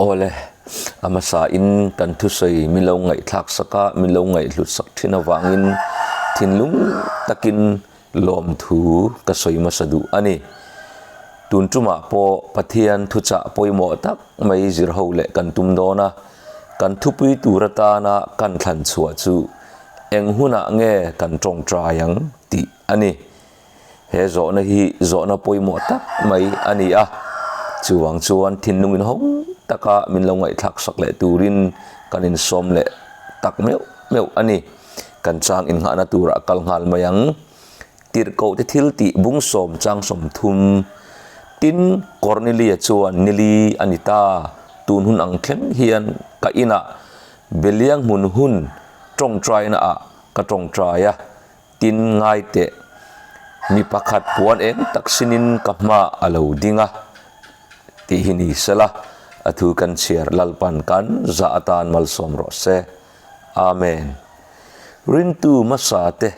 Awle, a hmasain kan thusawi min lo ngaihthlak sak a, min lo ngaihhlut sak thin avangin thinlung takin lawmthu ka sawi hmasa duh a ni. Tun tumah pawh Pathian thuchah pawimawh tak mai zir ho leh kan tum dawn a, kan thupui tur atana kan thlan chhuah chu eng hunah nge kan tawngtai ang tih a ni. He zawhna hi zawhna pawimawh tak mai a ni a, chuvang chuan thinlung inhawng taka min lo ngaihthlak sak leh turin kan insawm leh tak meuh meuh a ni. Kan chang innghahna turah kal nghal mai ang. Tirhkoh te thil tih bung sawm chang 30. Tin, Kornelia chuan nili a ni ta, tun hun ang thleng hian ka inah Beliang hmun hun tawngtaina ah ka tawngtai a, tin ngai teh, mi pakhat puan eng tak sinin ka hma a lo ding a, tih hi ni sela, a thu kan chhiar Lalpan kan zah atan malsawm rawh se. Amen. Rintu hmasa te,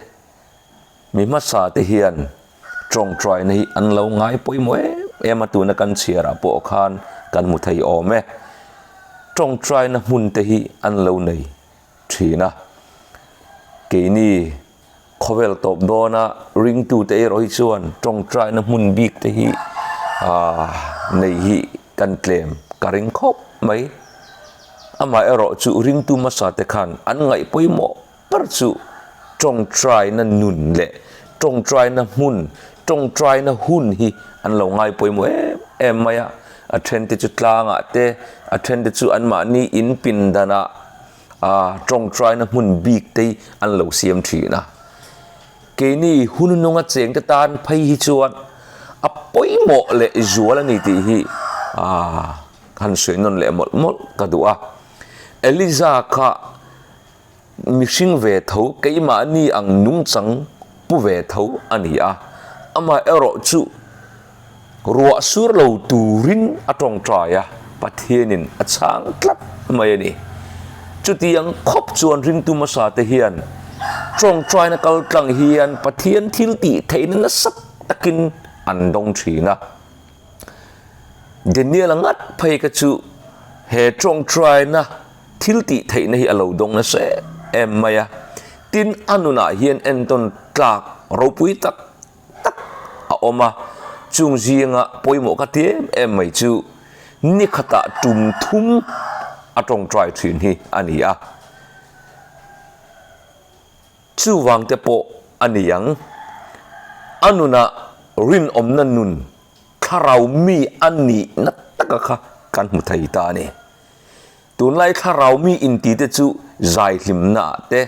mi hmasa te hian tawngtaina hi an lo ngai pawimawh em em a, tuna kan chhiarah pawh khan kan hmu thei awm e. Tawngtaina hmun te hi an lo nei thin a, keini Khawvel tawp dawna ringtute erawh hi chuan tawngtaina hmun bik te hi nei hi kan tlem ka ring khawp mai. Amah erawh chu ringtu hmasa te khan an ngaih pawimawh ber chu tawngtaina nun leh tawngtaina hmun, tawngtaina hun hi an lo ngai pawimawh em em mai a. A then te chu tlangah te, a then te chu anmahni in pindanah, A tawngtaina hmun bik te an lo siam thin a. Keini hun nunga cheng te tan phei hi chuan a pawimawh leh zual a ni tih hi a han sawi nawn leh mawlh mawlh ka duh a. Eliza kha mihring ve tho keimahni ang nungchang pu ve tho a ni a, amaherawh chu Ruah sur lo turin a tawngtai a, Pathianin a chhang tlat mai a ni. Chutiang khawp chuan ringtu hmasa te hian tawngtaina kal tlang hian Pathian thil tih theihna nasa takin an dawng thin a. Daniel-a ngat phei kha chu he tawngtaina thil tih theihna hi a lo dawng nasa em em mai a. Tin, a nunah hian entawn tlak ropui tak tak a awm a, chung zinga pawimawh ka ti em em mai chu ni khatah tum thum a tawngtai thin hi a ni a. Chuvang te pawh a ni ang, a nunah rinawmna nun thlarau mi a nihna taka kha kan hmu thei ta a ni. Tunlai thlarau mi inti te chu zaihlimna ah te,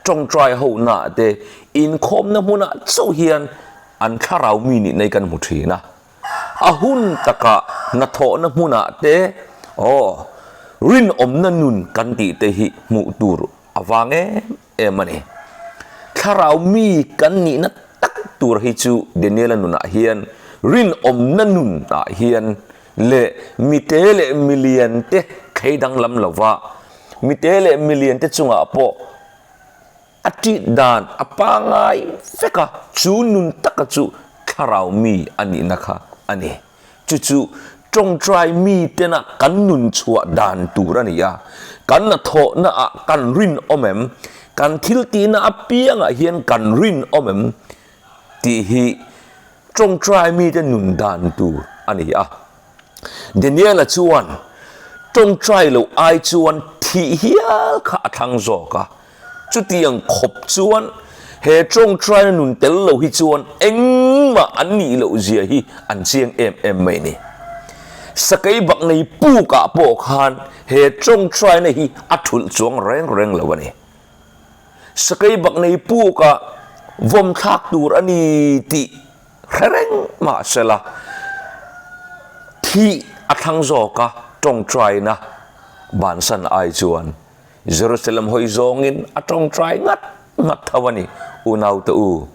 tawngtai hohna ah te, inkhawmna hmunah chauh hian an thlarau mi nihna hi kan hmu thin a. A hun takah hnathawhna hmunah te, aw, rinawmna nun kan tih te hi hmuh tur a vang em em a ni. Thlarau mi kan nihna tak tur hi chu Daniela nunah hian rinawmna nun ah hian leh mite leh milian te thlei danglam lova, mite leh milian te chungah pawh a ṭih dan a pangai vek a, chu nun taka chu thlarau mi a nihna kha a ni. Chu chu ṭawngṭai mi tena kan nun chhuah dan tur a ni a, kan hnathawhna ah kan rinawm em, kan thil tihna apiangah hian kan rinawm em tih hi Ṭawngṭai mite nun dan tur a ni a. Daniela chuan ṭawngṭai loh ai chuan thih hial kha a thlang zawk a. Chutiang khawp chuan he ṭawngṭaina nun tel lo hi chuan engmah an nih loh zia hi an chiang em em mai ni. Sakei bak nei pukah pawh khan he ṭawngṭaina hi a ṭhulh chuang reng reng lo a ni. Sakei bak nei pukah vawm thlak tur a ni tih hre reng mah sela, thih a thlang zawk a, tawngtaina bansan ai chuan Jerusalem hawi zawngin a tawngtai ngat ngat tho a ni. Unaute u,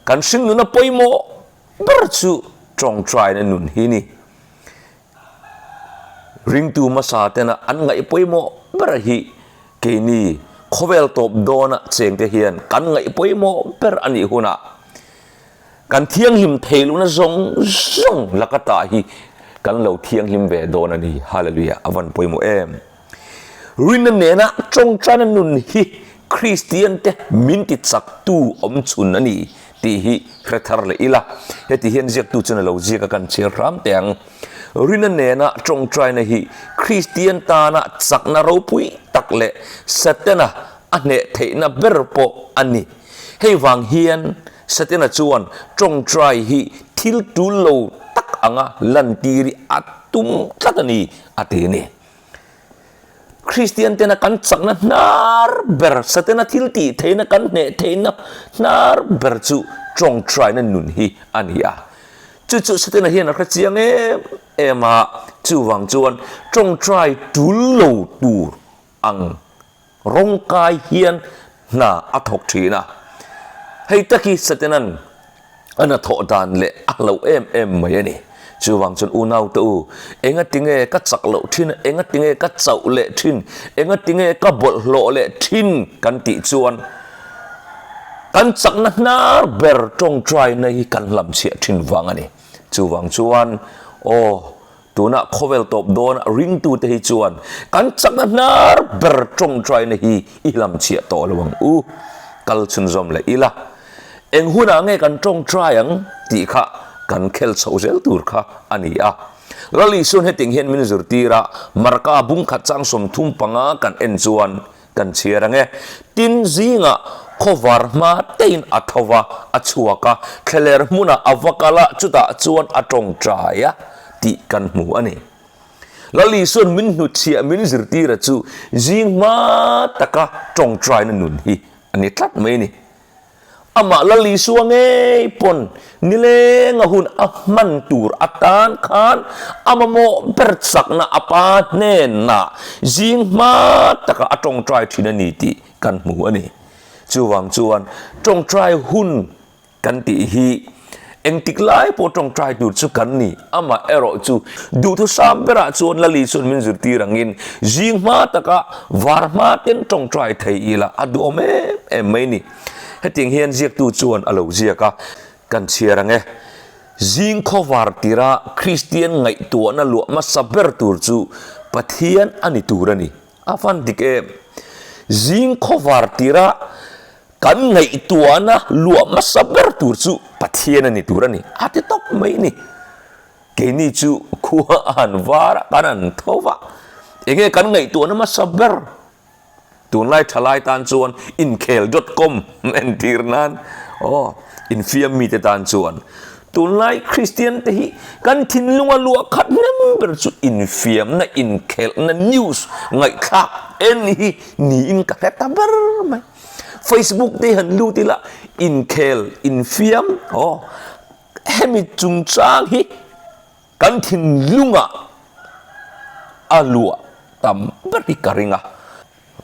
kan hringnuna pawimawh ber chu tawngtaina nun hi ni. Ringtu hmasa tena an ngaih pawimawh ber hi keini khawvel tawp dawna chengte hian kan ngaih pawimawh ber a nih hunah kan thianghlim thei lohna zawng zawng laka tah hi kan lo thianghlim ve dawn a ni. Hallelujah! A van pawimawh em! Rinna nena tawngtaina nun hi Kristiante min ti chaktu awm chhun a ni tih hi hre thar leh ila. Heti hian ziaktu chuan a lo ziak a, kan chhiar hram teh ang. Rinna nena tawngtaina hi Kristian tana chakna ropui tak leh Setana a hneh theihna ber pawh a ni. Hei vang hian Setana chuan tawngtai hi thil tul lo tak anga lantir hi a tum tlat a ni, a ti a ni. Kristian tena kan chakna hnar ber, Setana thil tih theihna kan hneh theihna hnar ber chu tawngtaina nun hi a ni a. Chu chu Setana hian a hre chiang em em a, chuvang chuan tawngtai tul lo tur ang rawngkai hian hna a thawk thin a. Hei tak hi Satanan a hnathawh dan leh a hlauh em em mai a ni. Chuvang chuan unaute u, engatinge ka chak loh thin, engatinge ka chauh leh thin, engatinge ka bawlhhlawh leh thin kan tih chuan kan chakna hnar ber tawngtaina hi kan hlamchhiah thin vang a ni. Chuvang chuan aw, Tunah khawvel tawp dawn ringtute hi chuan kan chakna hnar ber tawngtaina hi i hlamchhiah tawh lo ang u. Kal chhunzawm leh ila, eng hunah nge kan tawngtai ang tih kha kan khel chhoh zel tur kha a ni a. Lal Isuan hetiang hian min zirtir a, Marka bungkhat chang 35 kan en chuan, Kan chhiar ang e. Tin, zingah khawvar hma tein a tho va, a chhuak a, thlaler hmunah a va kal a, chutah chuan a tawngtai a tih kan hmu a ni. Lal Isuan min hnutchhiah min zirtira chu zing hma taka tawngtaina nun hi a ni tlat mai a ni. Amah Lal Isua ngei pawn nilenga hun a hman tur atan khan a mamawh ber chakna a pa hnenah zing hma taka a tawngtai thin a ni tih kan hmu a ni. Chuvang chuan tawngtai hun kan tih hi engtik lai pawh tawngtai tur chu kan ni. Amah erawh chu duhthusam berah chuan Lal Isuan min zirtir angin zing hma taka var hma ten tawngtai thei ila a duhawm em em mai ni. Hetiang hian ziaktu chuan a lo ziak a, Kan chhiar ang e. Zing khawvar tira Kristian ngaihtuahna luah hmasa ber tur chu Pathian a ni tur a ni. A van dik em? Zing khawvar tira kan ngaihtuahna luah hmasa ber tur chu Pathian a ni tur a ni. A ti tawp mai ni. Keini chu khua a han var a, kan han tho va. Enge kan ngaihtuahna hmasa ber? Tunlai thalai tan chuan inkhel dot com entir nan aw infiam mite tan chuan tunlai Kristian te hi kan thinlunga luah khat hnem ber chu infiamna inkhelhna news ngaihthlak en hi niin ka hre ta ber mai. Facebook te han lut ila inkhel infiam aw hemi chungchang hi Kan thinlungah a luah tam ber hi ka ring a,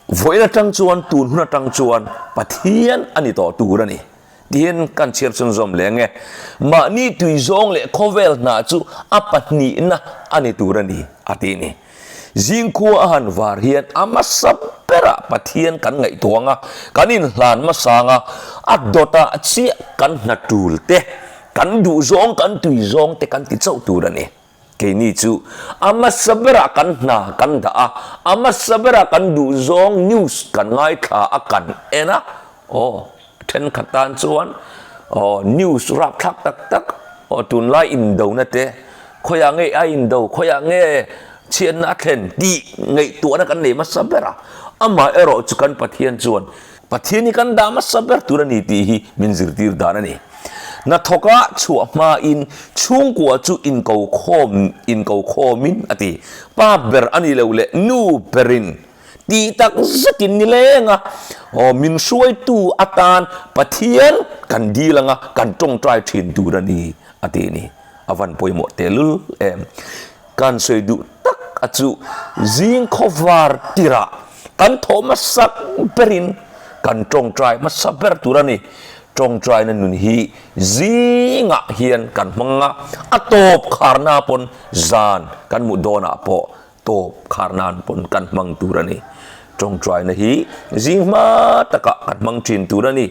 vawiin atang chuan tun hun atang chuan Pathian a ni tawh tur a ni tihin kan chhiar chhunzawm leh ang e. Mahni tui zawng leh khawvel hna chu a pahnihna a ni tur a ni a ti a ni. Zingkhua a han var hian a hmasa berah Pathian kan ngaihtuah ang a, kan inhlan hmasa ang a, a dawtah chiah kan hna tul te, Kan duh zawng, kan tui zawng te kan ti chauh tur a ni. Keini chu a hmasa berah kan hna kan dah a, a hmasa berah kan duh zawng news kan ngaithla a kan en a, aw thenkhat tan chuan aw news rapthlak tak tak aw tunlai indona te khawiah nge a indo, khawiah nge chhiatna a thlen tih ngaihtuahna kan nei hmasa ber a, amah erawh chu kan Pathian chuan Pathian hi kan dah hmasa ber tur a ni tih hi min zirtir dan a ni. Hnathawka chhuah hmain chhungkua chu inko khawm inko khawmin a ti. Pa ber a ni lo leh nu berin tih tak zetin ni leng a, aw min hruaitu atan Pathian kan dil anga kan tawngtai thin tur a ni a ti ni. A van pawimawh tehlul em. Kan sawi duh tak a chu zing khawvar tirah kan thawh hmasa berin kan tawngtai hmasa ber tur a ni. Tawngtaina nun hi zingah hian kan hmang a, a tawp kharna pawn zan kan hmuh dawnah pawh tawp khar nan pawn kan hmang tur a ni. Tawngtaina hi zing hma takah kan hmang thin tur a ni.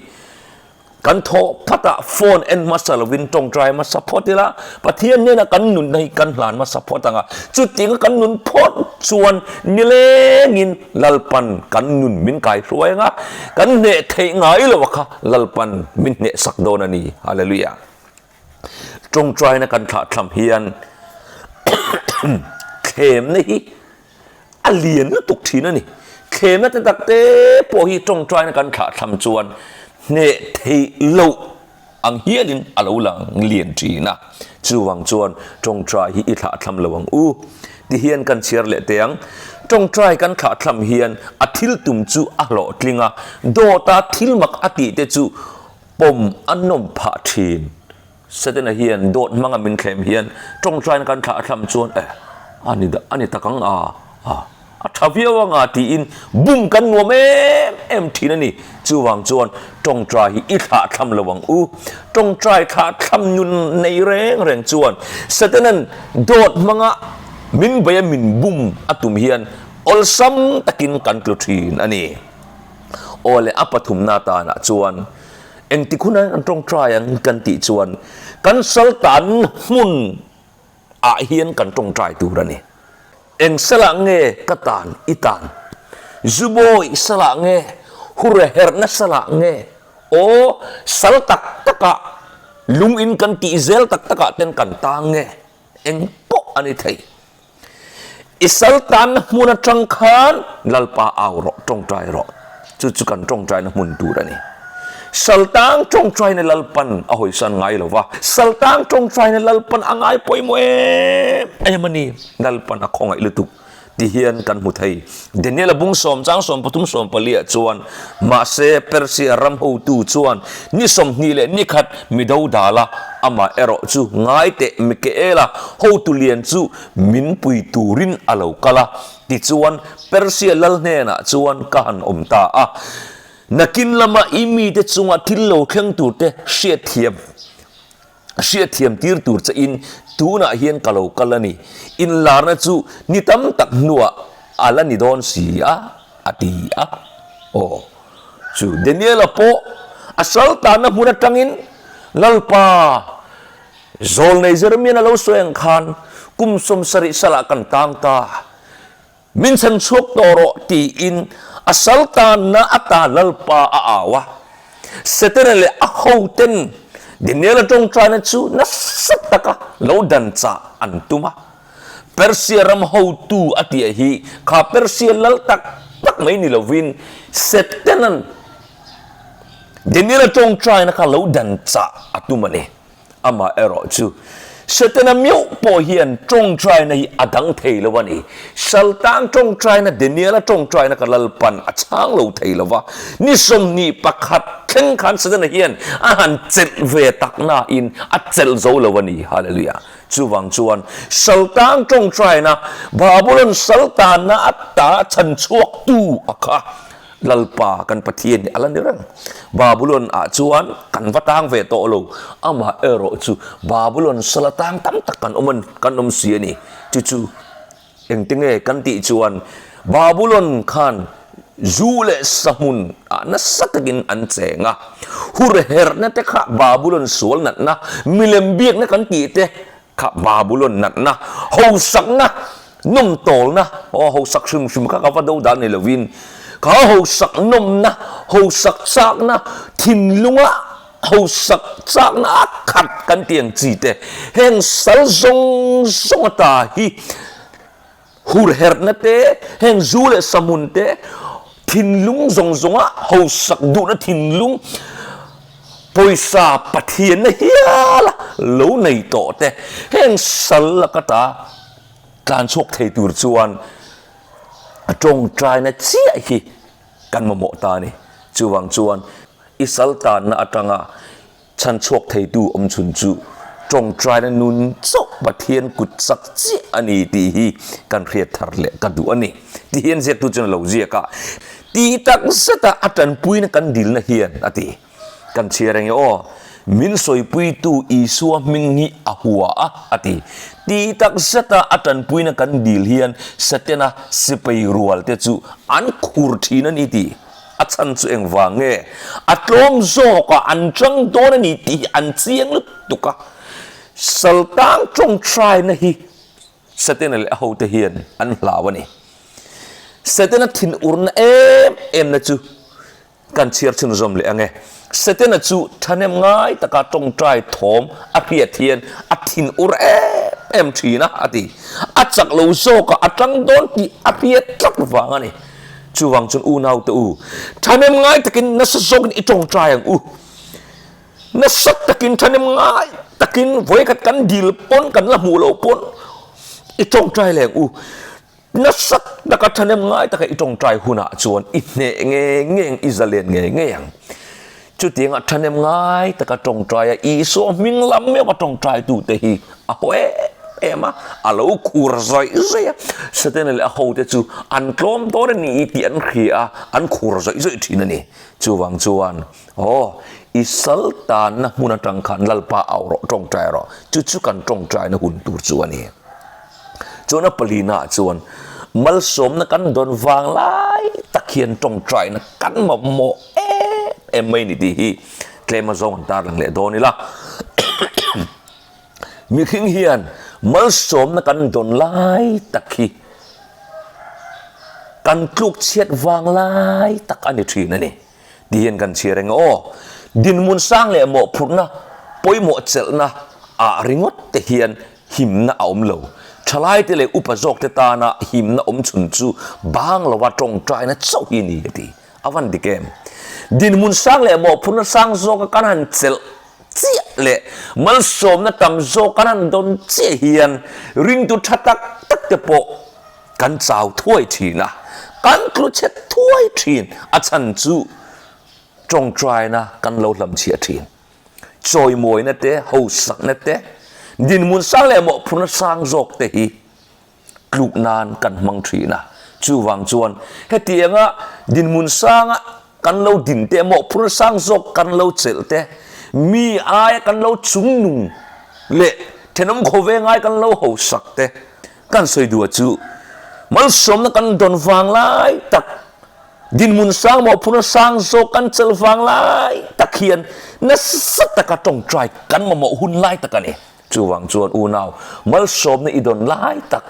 Kan thawh phatah phone en hmasa lovin tawngtai hmasa phawt ila, Pathian hnenah kan nunna hi kan hlan hmasa phawt ang a, chutianga kan nun phawt chuan nilengin Lalpan kan nun min kaihruai ang a, kan hneh theih ngai lo a kha Lalpan min hneh sak dawn a ni. Hallelujah. Tawngtaina kan thlahthlam hian thlemna hi a lian lutuk thin a ni. Thlemna te tak te pawh hi tawngtaina kan thlahthlam chuan hneh theih loh ang hialin a lo lang lian thin a. Chuvang chuan tawngtai hi i thlahthlam lo ang u. Tihian kan chhiar leh teh ang. Tawngtai kan thlahthlam hian a thil tum chu a hlawhtling a, dawta thil mak a tih te chu pawm a nawm phah thin. Setana hian dawt hmanga min thlem hian tawngtaina kan thlah thlam chuan eh a ni a ni tak ang a, a a tha viau ang a tiin bum kan nuam em em thin a ni. Chuvang chuan tawngtai hi i thlah thlam lo ang u. Tawngtai thlah thlam nun nei reng reng chuan Setanan dawt hmanga min beia min bum a tum hian awlsam takin kan tlu thin a ni. Aw le a pathumna tanah chuan Engtik hunah kan tawngtai ang kan tih chuan kan saltan hmun ah hian kan tawngtai tur a ni. Eng salah nge ka tan i tan? Zubawi salah nge? Hure herhna salah nge? Aw sal tak takah lung in kan tih zel tak takah ten kan tang nge? Eng pawh a ni thei. I sal tanna hmun atang khan Lalpa au rawh, tawngtai rawh. Chu chu kan tawngtaina hmun tur a ni. Sal tang tawngtaina Lalpan a hawisan ngai lo va, sal tang tawngtaina Lalpan a ngai pawimawh em em a ni. Lalpan a khawngaih lutuk. Ti hian kan hmu thei. Daniel-a bung sawm chang 13 14 ah chuan, Mahse, Persia ram hotu chuan ni 20 leh ni khat mi do dal a, amah erawh chu ngai teh Mikaela hotu lian chu min pui turin a lo kal a. Tichuan, Persia lal hnenah chuan ka han awm ta a. Nakin lama i mite chunga thil lo thleng turte hriatthiam. Hriatthiam tir tur che in tunah hian ka lo kal a ni. Inlarna chu ni tam tak hnuah a la ni dawn si a, a ti a. Aw, chu Daniela pawh a sal tanna hmun atangin Lalpa Zawlnei Jeremian a lo sawi ang khan kum 70 salah kan tang ta. Min chhan chhuak tawh rawh, tiin a sal tanna ata Lalpa a au a. Setana leh a hoten Daniela tawngtaina chu nasa taka lo dan chah an tum a. Persia ram hotu a tih hi kha Persia lal tak tak mai ni lovin Setana'n Daniela tawngtaina kha lo dan chah a tum a ni. Amah erawh chu Setana meuh pawh hian tawngtaina hi a dang thei lo a ni. Saltang tawngtaina, Daniela tawngtaina ka Lalpan a chhang lo thei lo va. Ni 21 thleng khan Setana hian a han chelh ve tak nain a chelh zo lo a ni. Hallelujah. Chuvang chuan Saltang tawngtaina, Babulon saltanna ata chhan chhuaktu a kha. Lalpa kan Pathian hi a la ni reng. Babulon ah chuan kan va tang ve tawh lo. Amah erawh chu Babulon sala tang tam tak kan awm kan awm si a ni. Chu chu engte nge kan tih chuan Babulon khan zu leh sahmun ah nasa takin an cheng a. Hur herhna te kha Babulon sual natna, milem biakna kan tih te Kha Babulon natna, hosakna, nawmtawlna, aw hosak hrim hrim kha ka va do dan ni lovin, kha hosak nawmna, hosak chakna, thinlunga hosak chakna a khat kan tih ang chi te, heng sal zawng zawng ata hi Hurherhna te, heng zu leh sahmun te, thinlung zawng zawnga hausak duhna thinlung, pawisa Pathianna hiala lo nei tawh te, heng sal laka ta tlan chhuak thei tur chuan a tawngtaina chiah hi kan mamawh ta a ni. Chuvang chuan i sal tanna atanga Chhan chhuak theitu awm chhun chu tawngtaina nun chauh Pathian kut chak chiah a ni tih hi kan hriat thar leh ka duh a ni. Ti hian ziaktu chuan a lo ziak a, Tih tak zeta a tanpuina kan dilna hian a ti. Kan chhiar eng e aw, min sawipuitu Isua hming hi a hua a, a ti. Tih tak zeta a tanpuina kan dil hian Setana sipai rualte chu an khur thin a ni ti. A chhan chu engvang nge? A tlawm zawkah an chang dawn a ni tih hi an chiang lutuk a. Saltang tawngtaina hi Setana leh a hote hian an hlau a ni. Setana thinurna em emna chu Kan chhiar chhunzawm leh ang e. Setana chu thahnem ngai taka tawngtai thawm a hriat hian a thinur em em thin a, a ti. A chak lo zawkah a tang dawn tih a hriat tlat vang a ni. Chuvang chuan unaute u, thahnem ngai takin nasa zawkin i tawngtai ang u. Nasa takin thahnem ngai takin vawikhat kan dil pawn kan la hmuh loh pawn i tawngtai leh ang u. Nasa taka thahnem ngai taka i tawngtai hunah chuan i hneh ngei ngei ang, i zalen ngei ngei ang. Chutianga thahnem ngai taka tawngtaia Isua hming lam meuha tawngtaitute hi a haw em em a, a lo khur zawih zawih a. Setana leh a hote chu an tlawm dawn a ni tih an hria a, an khur zawih zawih thin a ni. Chuvang chuan, aw, i sal tanna hmun atang khan Lalpa au rawh, tawngtai rawh. Chu chu kan tawngtaina hun tur chu a ni. Chuan a palina chuan malsawmna kan dawn vang lai tak hian tawngtaina kan mamawh em em mai ni tih hi tlem azawng an tarlang leh dawn ila. Mihring hian malsawmna kan dawn lai tak hi kan tluk chhiat vang lai tak a ni thin a ni. Ti hian kan chhiar eng aw. Dinhmun sang leh mawhphurhna pawimawh chelhna ah ringawt te hian himna a awm lo. Thalaite leh upa zawkte tana himna awm chhun chu bang lova tawngtaina chauh hi ni a ti. A van dik em? Dinhmun sang leh mawhphurhna sang zawka kan han chelh chiah leh malsawmna tam zawk kan han dawn chiah hian ringtu tha tak tak te pawh Kan chau thuai thin a, kan tlu chhet thuai thin, a chhan chu tawngtaina kan lo hlamchhiah thin. Chawimawina te, hausakna te, dinhmun sang leh mawhphurhna sang zawk te hi tluk nan kan hmang thin a. Chuvang chuan hetianga dinhmun sanga kan lo din te, mawhphurhna sang zawk kan lo chelh te, mi aia kan lo chungnung leh thenawm khawveng ai kan lo hausak te, Kan sawi duh chu malsawmna kan dawn vang lai tak, dinhmun sang mawhphurhna sang zawk kan chelh vang lai tak hian nasa taka tawngtai kan mamawh hun lai tak a ni. Chuvang chuan unau, malsawmna i dawn lai tak,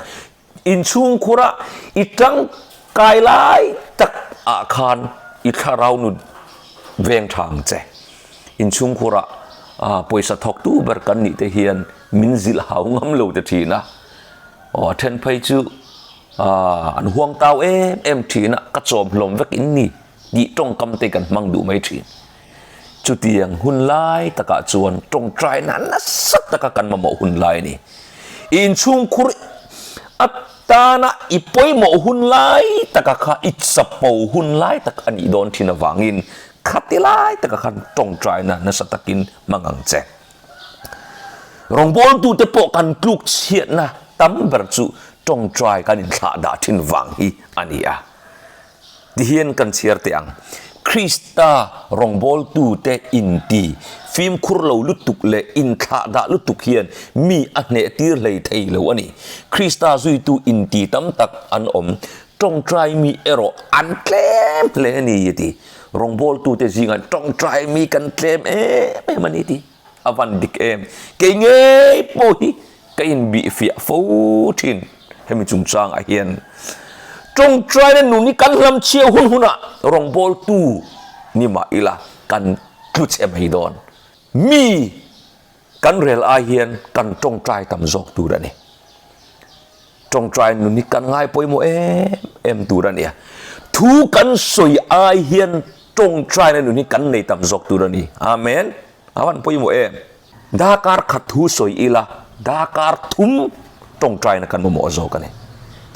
inchhungkhura i tangkai lai tak ah khan i thlarau nut veng tha ang che. Inchhungkhura pawisa thawktu ber kan nih te hian min zilh hau ngam lo te thin a, aw a then phei chu an huang tau em em thin a, ka chawm hlawm vek in ni tih tawngkam te kan hmang duh mai thin. Chutiang hun lai takah chuan tawngtaina nasa taka kan mamawh hun lai a ni. I inchhungkhur atana i pawimawh hun lai taka kha i chapo hun lai tak a nih dawn thin avangin khati lai taka khan tawngtaina nasa takin hmang ang che. Rawngbawltute pawh kan tluk chhiatna tam ber chu tawngtai kan inthlah dah thin vang hi a ni a. Tihian kan chhiar teh ang, Krista rawngbawltute inti fimkhur lo lutuk leh inthlah dah lutuk hian mi a hnehtir hlei thei lo a ni. Krista zuitu inti tam tak an awm, tawngtai mi erawh an tlem hle a ni a ti. Rawngbawltute zingah tawngtai mi kan tlem em em a ni tih a van dik em. Kei ngei pawh hi ka inbihfiah fo thin hemi chungchangah hian. Tawngtaina nun hi kan hlamchhiah hun hunah rawngbawltu ni mah ila kan tlu chhe mai dawn. Mi Kan rel ai hian kan tawngtai tam zawk tur a ni. Tawngtai nun hi kan ngai pawimawh em em tur a ni a. Thu kan sawi ai hian tawngtaina nun hi kan nei tam zawk tur a ni. Amen. A van pawimawh em. Darkar khat thu sawi ila darkar thum tawngtaina kan mamawh zawk a ni.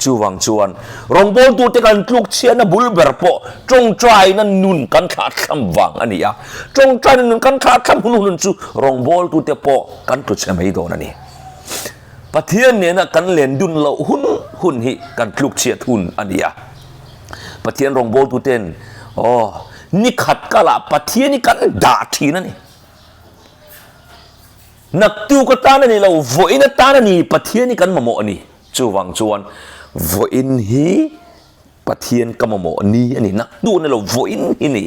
Chuvang chuan rawngbawltute kan tluk chhiatna bul ber pawh tawngtaina nun kan thlahthlam vang a ni a. Tawngtaina nun kan thlahthlam hun hun chu rawngbawltute pawh kan tlu chhe mai dawn a ni. Pathian nena kan len dun loh hun hun hi kan tluk chhiat hun a ni a. Pathian rawngbawltuten aw ni khat kalah Pathian hi kan dah thin a ni. Naktuk atan a ni lo, vawiin atan a ni, Pathian hi kan mamawh a ni. Chuvang chuan vawiin hi Pathian ka mamawh ni a ni, naktu ni lo vawiin hi ni.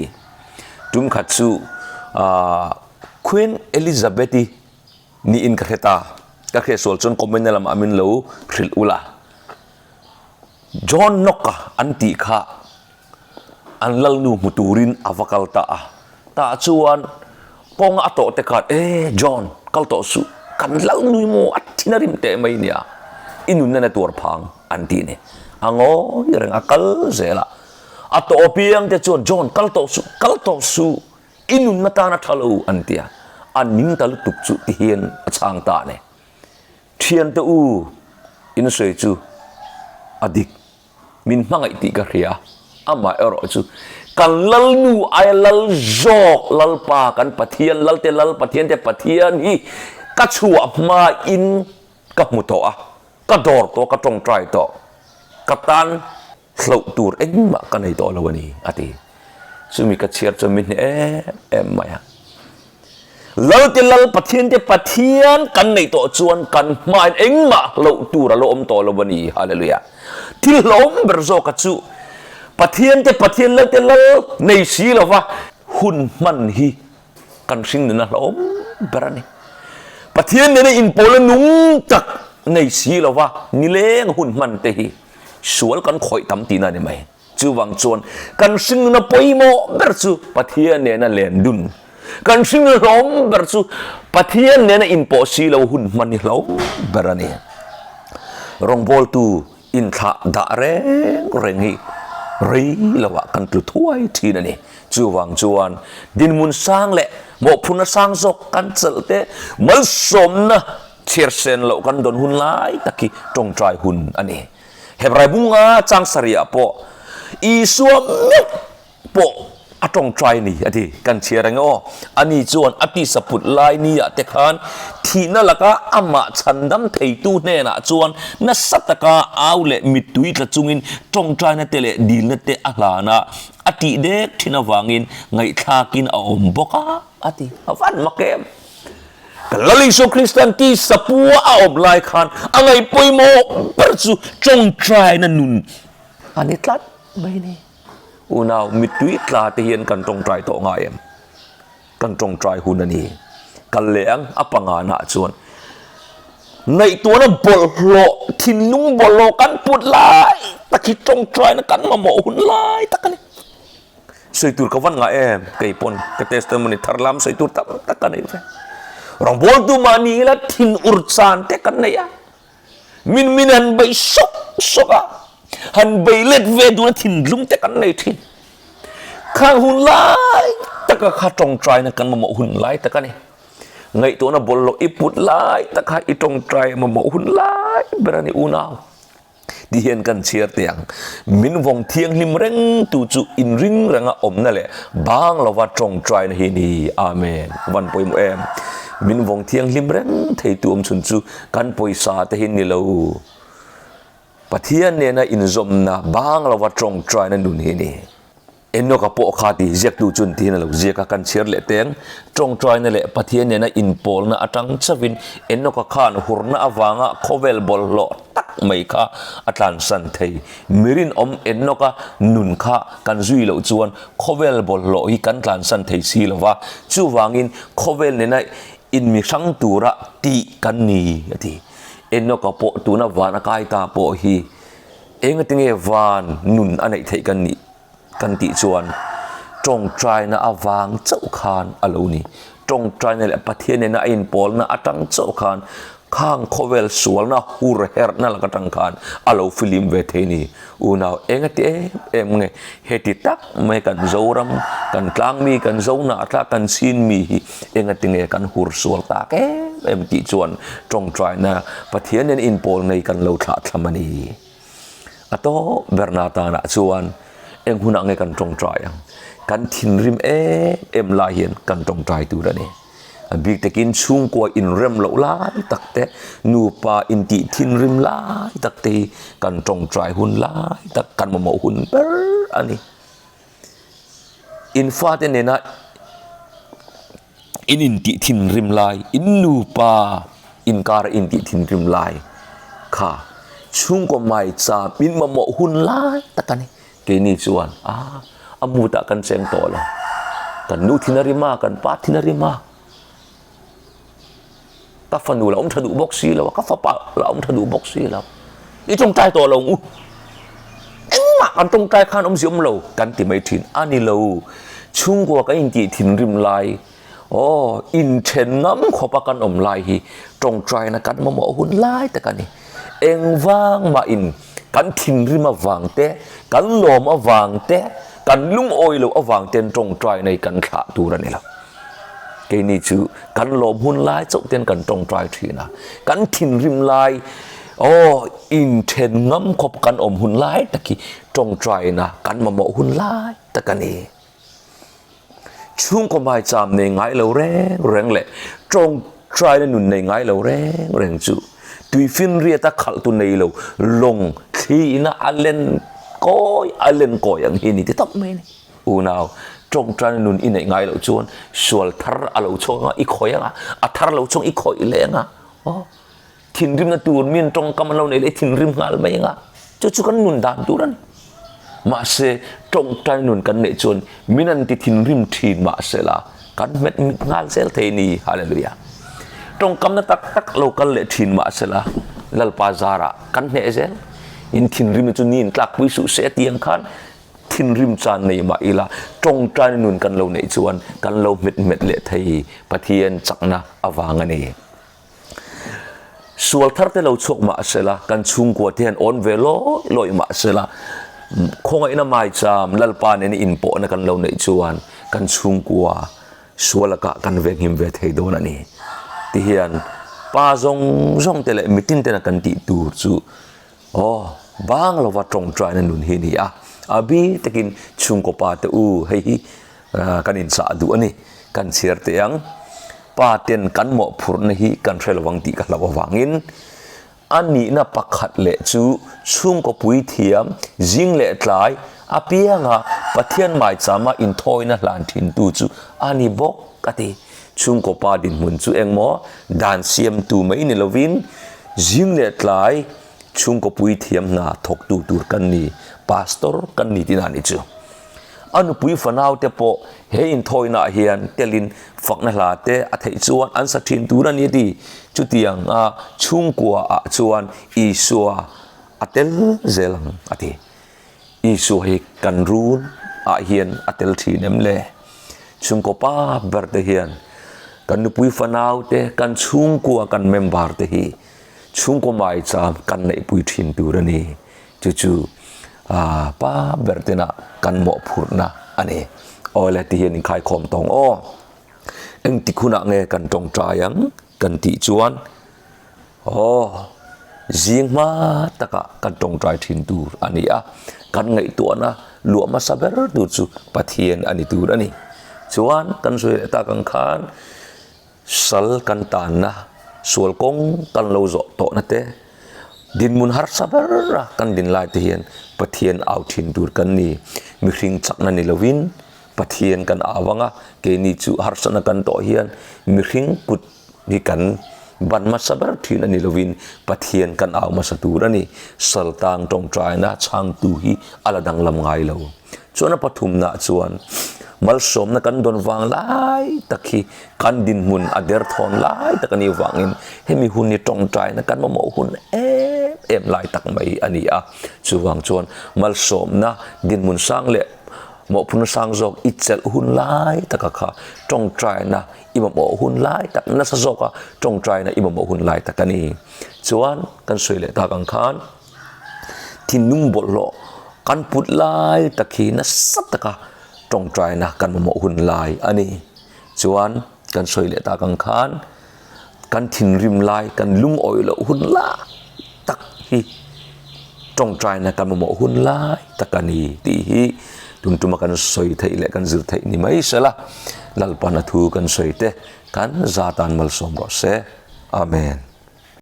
Tum khat chu Queen Elizabeth-i niin ka hre ta, ka hriat sual chuan comment na lamah min lo hrilh ula. John Knock-a an tih kha an lalnu hmu turin a va kal ta a, tah chuan kawnga a tawh te khan, E John, kal tawh suh, kan lalnu maw a thin a rim teh mai nia, i nunna na tuar phang an ti ni. A ngawi reng a kal zel a, a tawh apiang te chuan John kal tawh suh, kal tawh suh, i nunna tan a tha lo an ti a, a ning ta lutuk chu ti hian a chhang ta a ni. Thiante u, in sawi chu a dik. Min hmangaih tih ka hria, amah erawh chu kan Lalnu aia Lal zawk Lalpa kan Pathian, Lalte Lal Pathian te Pathian hi ka chhuah hmain ka hmu tawh a, ka dawr tawh, ka tawngtai tawh, ka tan hloh tur engmah ka nei tawh lo a ni, a ti. Chumi ka chhiar chuan min hneh em em mai a. Lalte Lal Pathian te Pathian kan neih tawh chuan kan hmain engmah hlauh tur a lo awm tawh lo a ni. Hallelujah. Thil hlauhawm ber zawka chu Pathian te Pathian Lalte Lal nei si lova hun hman hi kan hring nuna hlauhawm ber a ni. Pathian nena inpawlna nung tak nei si lova nileng hun hman te hi sual kan khawih tam tihna a ni mai. Chuvang chuan kan hringnuna pawimawh ber chu Pathian nena len dun, kan hringnuna hlawm ber chu Pathian nena inpawh si lo hun hman hi hlawm ber a ni. Rawngbawltu inthlah dah reng reng hi rei loah kan tlu thuai thin a ni. Chuvang chuan dinhmun sang leh mawhphurhna sang zawk kan chelh te malsawmna chhiarsen loh kan dawn hun lai tak hi tawngtai hun a ni. Hebrai bunga chang sarih pawh Isua meuh pawh a tawngtai ni a ti. Kan chhiar ang e aw. Ani chuan a tisa put lai ni ah te khan thihna laka amah chhandam theitu hnenah chuan nasa taka au leh mittui tla chungin tawngtaina te leh dilna te a hlan a, a tih dek thin avangin ngaihthlakin a awm bawk a, a ti. A van mak em! Kan Lal Isua Kristan tisa pua a awm lai khan a ngaih pawimawh ber chu tawngtaina nun a ni tlat mai ni. Unau, mittui tla te hian kan tawngtai tawh ngai em? Kan tawngtai hun a ni. Kal leh ang a pangana chuan ngaihtuahna bawlhhlawh, thinlung bawlhhlawh kan put lai tak hi tawngtaina kan mamawh hun lai tak a ni. Sawi tur ka van ngah em? Kei pawn ka testimony thar lam sawi tur tam tak ka nei ve. Rawngbawltu mahni ila thin ur chan te kan nei a. Min min han bei sawk sawk a, han bei let ve dun a thinlung te kan nei thin. Khang hun lai taka kha tawngtaina kan mamawh hun lai tak a ni. Ngaihtuahna bawlhhlawh i put lai tak kha i tawngtai mamawh hun lai ber a ni unau. Ti hian kan chhiar teh ang, Min vawng thianghlim reng tu chu inring renga awmna leh bang lova tawngtaina hi ni. Amen. Van pawimawh em? Min vawng thianghlim reng theitu awm chhun chu kan pawisa te hi ni lo. Pathian nena inzawmna bang lova tawngtaina nun hi ni. Enoka pawh kha ti ziaktu chuan tihian a lo ziak a, kan chhiar leh teng. Tawngtaina leh Pathian nena inpawlna atang chauhin Enoka khan hurna avanga khawvel bawlhhlawh tak mai kha a tlansan thei. Mirinawm Enoka nun kha kan zui loh chuan khawvel bawlhhlawh hi kan tlansan thei si lo va, chuvangin khawvel nena inmihrang tura tih kan ni, a ti. Enoka pawh tuna van a kai ta pawh hi Engatinge van nun a neih theih kan nih kan tih chuan tawngtaina avang chauh khan a lo ni. Tawngtaina leh Pathian nena a inpawlna atang chauh khan khang khawvel sualna hur herhna lak atang khan a lo filim ve thei ni. Unau engati em em nge heti tak mai kan Zoram, kan tlangmi, kan Zohnahthla, kan Chinmi hi engati nge kan hur sual tak em em tih chuan tawngtaina Pathian nen inpawl ngei kan lo thlah thlam a ni. A tawp berna tanah chuan eng hunah nge kan tawngtai ang? Kan thinrim em em lai hian kan tawngtai tur a ni. A bik takin chhungkua inrem loh lai tak te, nupa intih thinrim lai tak te hi kan tawngtai hun lai tak, kan mamawh hun ber a ni. In fate nena In intih thinrim lai, in nupa inkara intih thinrim lai kha chhungkaw maicham in mamawh hun lai tak a ni. Keini chuan, A, a mood ah kan cheng tawh lo. Kan nu thin a rim a, kan pa thin a rim a. Ka fanu la awm tha duh bawk si lo a, ka fapa la awm tha duh bawk si lo. I tawngtai tawh lo ang u. Engmah kan tawngtai khan awmzia awm lo kan ti mai thin a ni lo. Chhungkua kan intih thinrim lai, aw, inthen ngam khawpa kan awm lai hi tawngtaina kan mamawh hun lai tak a ni. Engvang mahin kan thinrim avang te, kan lawm avang te, kan lungawi loh avang ten tawngtaina hi kan thlah tur a ni lo. Keini chu kan lawm hun lai chauh ten kan tawngtai thin a, kan thinrim lai, aw, inthen ngam khawp kan awm hun lai tak hi tawngtaina kan mamawh hun lai tak a ni. Chhungkaw hmaicham nei ngai lo reng reng leh tawngtaina nun nei ngai lo reng reng chu tuifinriata khalhtu nei lo lawng thliina a len kawi a len kawi ang hi a ni ti tawp mai a ni. Unau, tawngtaina nun i neih ngai loh chuan sual thar a lo chhuak ang a, i khawih ang a, a thar lo chhuak i khawih leh ang a, aw, thinrimna tur min tawngkam an lo neih leh i thinrim nghal mai ang a, chu chu kan nun dan tur a ni. Mahse, tawngtaina nun kan neih chuan min an ti thinrim thin mahsela kan hmet mit nghal zel thei a ni. Hallelujah. Tawngkamna tak tak lo kal leh thin mahsela Lalpa zarah kan hneh zel. In thinrimna chu ni in tlakpui suh se tih ang khan Thinrim chan nei mah ila, tawngtaina nun kan lo neih chuan kan lo hmet hmet leh thei Pathian chakna avang a ni. Sual thar te lo chhuak mah sela, kan chhungkua te hian awn ve lawi lawi mah sela, khawngaihna maicham Lalpa nena inpawhna kan lo neih chuan kan chhungkua sual lakah kan venghim ve thei dawn a ni. Tihian pa zawng zawng te leh mitin tena kan tih tur chu Aw, bang lova tawngtaina nun hi a ni a, a bi takin chhungkaw pa te u hei hi kan inchah duh a ni, kan chhiar teh ang. Pa ten kan mawhphurhna hi kan hre lovang tih ka hlauh avangin a nihna pakhat leh chu chhungkaw puithiam zing leh tlai apianga Pathian maichama inthawina hlan thintu chu a ni bawk a ti. Chhungkaw pa dinhmun chu engmaw dan siamtu mai ni lovin Zing leh tlai chhungkaw puithiam hna thawktu tur kan ni, Pastor kan ni tihna a ni chu. A nupui fanau te pawh he inthawinaah hian telin fakna hla te a theih chuan an sa thin tur a ni a ti. Chutiang a chhungkua ah chuan Isua a tel zel ang a ti. Isua hi kan run ah hian a tel thin em le? Chhungkaw pa ber te hian kan nupui fanau te, kan chhungkua kan member te hi chhungkaw maicham kan neihpui thin tur a ni. Chu chu pa ber tena kan mawhphurhna a ni. Awle ti hian inkhaikhawm tawng aw. Engtik hunah nge kan tawngtai ang kan tih chuan Aw, zing hma takah kan tawngtai thin tur a ni a, kan ngaihtuahna luah hmasa ber tur chu Pathian a ni tur a ni. Chuan kan sawi leh tak ang khan sal kan tanna, sual kawng kan lo zawh tawhna te, dinhmun harsa bera kan din lai te hian Pathian au thin tur kan ni. Mihring chakna ni lovin Pathian kan au ang a, keini chu harsatna kan tawh hian mihring kut Hi kan ban hmasa ber thin a ni lovin Pathian kan au hmasa tur a ni. Saltang tawngtaina chhangtu hi a la danglam ngai lo. Chuan a pathumnaah chuan malsawmna kan dawn vang lai tak hi kan dinhmun a derthawn lai tak a nih vangin hemi hun hi tawngtaina kan mamawh hun em em lai tak mai a ni a. Chuvang chuan malsawmna dinhmun sang leh mawhphurhna sang zawk i chelh hun lai taka kha tawngtaina I mamawh hun lai tak nasa zawka tawngtaina i mamawh hun lai tak a ni. Chuan kan sawi leh tak ang khan thinlung bawlhhlawh kan put lai tak hi nasa taka tawngtaina kan mamawh hun lai a ni. Chuan kan sawi leh tak ang khan kan thinrim lai, kan lungawi loh hun lai tak hi tawngtaina kan mamawh hun lai tak a ni tih hi tun tuma kan sawi theih leh kan zir theih ni mai sela Lalpana thu kan sawi te kan za tan malsawm rawh se. Amen.